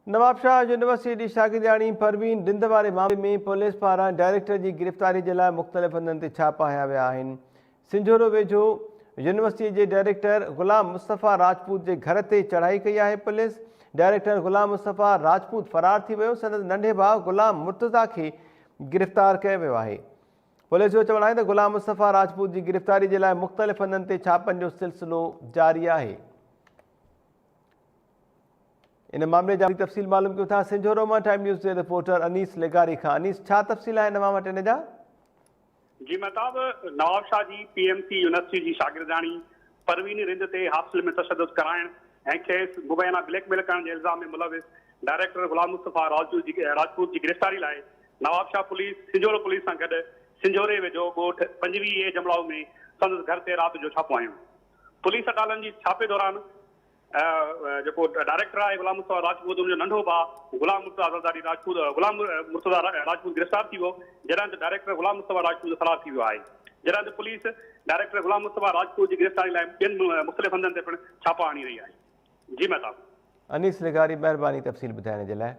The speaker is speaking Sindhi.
نوابشاهه يونيورسٽي جي شاگردياڻي پروين رند واري معاملي ۾ پوليس پاران ڊائريڪٽر جي گرفتاري جي لاء مختلف هنڌن تي ڇاپا هنيا ويا آهن. سنجهورو ويجهو يونيورسٽي جي ڊائريڪٽر غلام مصطفيٰ راجپوت جي گهر تي چڙهائي ڪئي آهي پوليس ڊائريڪٽر غلام مصطفيٰ راجپوت فرار ٿي ويو سندس ننڍي ڀاء غلام مرتضيٰ کي گرفتار ڪيو ويو آهي. پوليس جو چوڻ آهي ته غلام مصطفيٰ راجپوت جي گرفتاري جي لاء مختلف هنڌن تي ڇاپن جو سلسلو جاري آهي. ان معاملي جا تفصيل معلوم ڪيون ٿا سنجهورو مان ٽائيم نيوز جي رپورٽر انيس لغاري کان. انيس ڇا تفصيل آهن اوهان وٽ ان جا؟ جي مهتاب، نوابشاهه جي پي ايم سي يونيورسٽي جي شاگردياڻي پروين رند تي هاسٽل ۾ تشدد ڪرائڻ ۽ کيس مبينا بليڪ ميل ڪرڻ جي الزام ۾ ملوث ڊائريڪٽر غلام مصطفيٰ راجپوت جي گرفتاري لاء نوابشاهه پوليس سنجهورو پوليس سان گڏ سنجهوري ويجهو ڳوٺ 25 اي جمڙائو ۾ سندس گهر تي رات جو ڇاپو هنيو. پوليس اٽالن جي ڇاپي دوران جيڪو ڊائريڪٽر آهي غلام مصطفيٰ راجپوت ان جو ننڍو ڀاء غلام مرتضيٰ زرداري راجپوت غلام مرتضيٰ راجپوت گرفتار ٿي ويو جڏهن ته ڊائريڪٽر غلام مصطفيٰ راجپوت فرار ٿي ويو آهي جڏهن ته پوليس ڊائريڪٽر غلام مصطفيٰ راجپوت جي گرفتاري لاء ٻين مختلف هنڌن تي پڻ ڇاپا هڻي رهي آهي. جي مهتاب. انيس لغاري مهرباني تفصيل ٻڌائڻ جي لاء.